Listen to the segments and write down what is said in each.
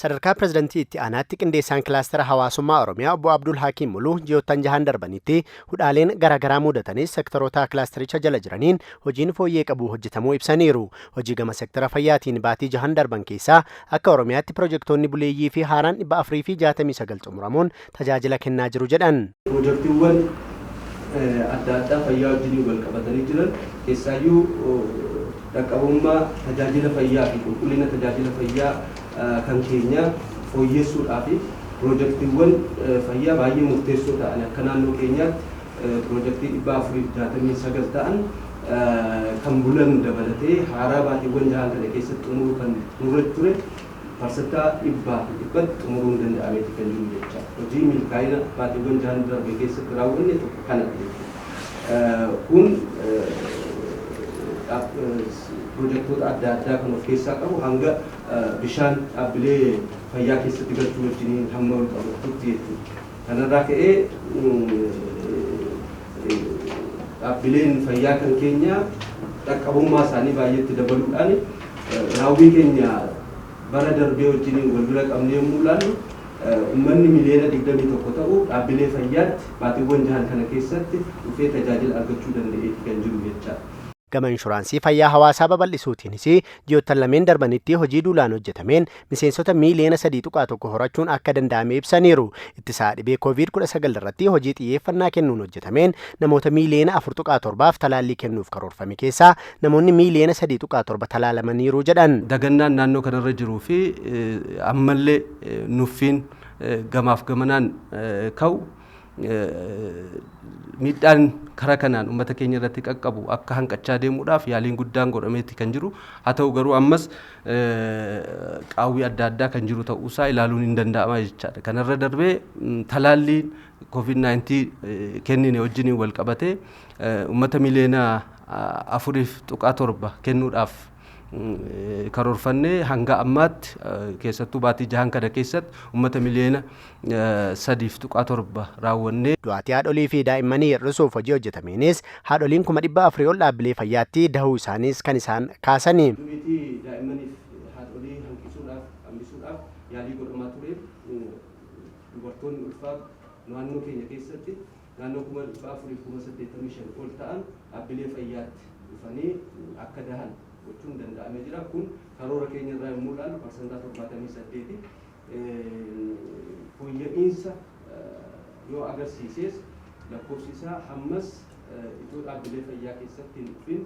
Sadarkaa pirezidantii itti aanaatti qindeessaan kilaastara hawaasummaa Oromiyaa Obbo Abdul Hakiim Muluu ji'oottan 6n darbanitti hudhaaleen garaagaraa mudatanis seektaroota kilaastaricha jala jiraniin hojiin fooyyee qabu hojjetamuu ibsaniiru. Hojii gama seektara fayyaatiin baatii jahan darban keessaa akka Oromiyaatti pirojektoonni buleeyyii fi haaraan 469 xumuramuun tajaajila kennaa jiru jedhan. Pirojektiiwwan adda addaa fayyaa wajjiniin wal qabatanii jiran, keessaayyuu dhaqqabummaa tajaajila fayyaa fi qulqullina tajaajila fayyaa kan keenyaa fooyyessuudhaaf pirojektiiwwan fayyaa baay'ee murteessoo ta'an akka naannoo keenyaatti pirojektii 469 ta'an kan bulan dabalatee haaraa baatiiwwan jahan kana keessatti xumuruu kan nurra ture parsantaa dhibbaa fi dhibbatti xumuruun danda'ameeti kan jiru jecha. Hojii milkaa'ina baatiiwwan jahan darbe keessatti raawwanne tokko kanadha jechuudha. Kun pirojektoota adda addaa kan of keessaa qabu, hanga bishaan dhaabbilee fayyaa keessatti galchuu wajjiniin hamma wal qabatutti jechuudha. Kanarraa ka'ee dhaabbileen fayyaa kan keenya dhaqqabummaa isaanii baay'eetti dabaluudhaan, raawwii keenya bara darbee wajjiniin wal bira qabnee yommuu ilaallu, uummanni miliyoona 21 ta'u dhaabbilee fayyaatti baatiiwwan jahan kana keessatti dhufee tajaajila argachuu danda'eeti kan jiru jechaadha. Gama inshuraansii fayyaa hawaasaa babal'isuutiinis ji'oottan lameen darbanitti hojii duulaan hojjetameen miseensota miiliyoona 3.1 horachuun akka danda'ame ibsaniiru. Ittisaa dhibee Kooviid-19 irratti hojii xiyyeeffannaa kennuun hojjetameen namoota miiliyoona 4.7f talaallii kennuuf karoorfame keessaa namoonni miiliyoona 3.7 talaalamaniiru jedhan. Dagannaan naannoo kanarra jiruu fi ammallee nuffiin gamaaf gamanaan ka'u, miidhaan karaa kanaan uummata keenya irratti qaqqabu akka hanqachaa deemuudhaaf yaaliin guddaan godhameeti kan jiru. Haa ta'u garuu ammas qaawwii adda addaa kan jiru ta'uusaa ilaaluun hin danda'ama jechaadha. Kanarra darbee talaalliin COVID-19 kennine wajjiniin wal qabatee uummata miliyoona 4.7 kennuudhaaf karoorfannee, hanga ammaatti keessattuu baatii jahan kana keessatti uummata miliyoona 3.7 raawwannee. Du'aatii haadholii fi daa'immanii hir'isuuf hojii hojjetameenis haadholiin 400,000 ol dhaabbilee fayyaatti dahuu isaaniis kan isaan kaasani. Du'iitii daa'immaniif haadholii hanqisuudhaaf, hambisuudhaaf yaalii godhamaa ture, dubartoonni ulfaa naannoo keenya keessatti naannoo 485,000 ol ta'an dhaabbilee fayyaatti dhufanii akka dahan gochuun danda'amee jira. Kun karoora keenya irraa yommuu ilaallu parsantaa 78. Fooyya'iinsa yoo agarsiises, lakkoofsi isaa hammas itoo dhaabbilee fayyaa keessatti hin dhufin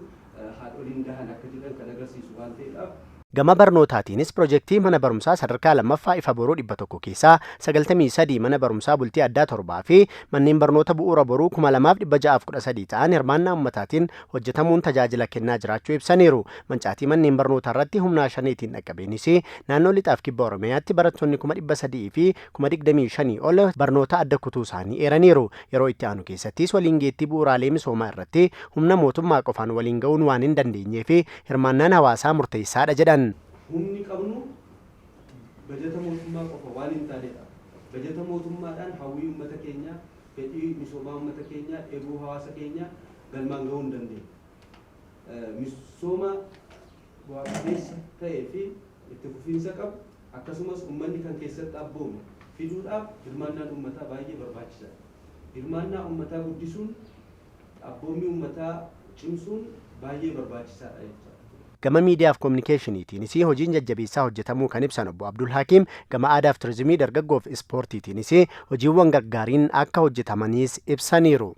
haadholiin dahan akka jiran kan agarsiisu waan ta'eedhaaf. Gama barnootaatiinis pirojektii mana barumsaa sadarkaa lammaffaa Ifa Boruu 100 keessaa 93, mana barumsaa bultii addaa 7 fi manneen barnoota bu'uura boruu 2613 ta'an hirmaannaa ummataatiin hojjetamuun tajaajila kennaa jiraachuu ibsaniiru. Mancaatii manneen barnootaa irratti humnaa shaneetiin dhaqqabeenis naannoo lixaaf kibba Oromiyaatti barattoonni 325,000 ol barnoota adda kutuu isaanii eeraniiru. Yeroo itti aanu keessattis waliin geettii bu'uuraalee misoomaa irratti humna mootummaa qofaan waliin ga'uun waan hin dandeenyee fi hirmaannaan hawaasaa murteessaadha jedhan. Humni qabnu bajata mootummaa qofa waan hin taanedha. Bajata mootummaadhaan hawwii uummata keenyaa, fedhii misoomaa uummata keenyaa, dheebuu hawaasa keenyaa galmaan ga'uu hin dandeenyu. Misooma bu'aa qabeessa ta'ee fi itti fufiinsa qabu, akkasumas uummanni kan keessatti abboome fiduudhaaf hirmaannaan uummataa baay'ee barbaachisaadha. Hirmaannaa uummataa guddisuun, abboommii uummataa cimsuun baay'ee barbaachisaadha jechuudha. Gama miidiyaaf kominikeeshiniitiinis hojiin jajjabeessaa hojjetamuu kan ibsan obbo Abdul Hakiim, gama aadaaf turizimii, dargaggoof ispoortiitiinis hojiiwwan gaggaariin akka hojjetamaniis ibsaniiru.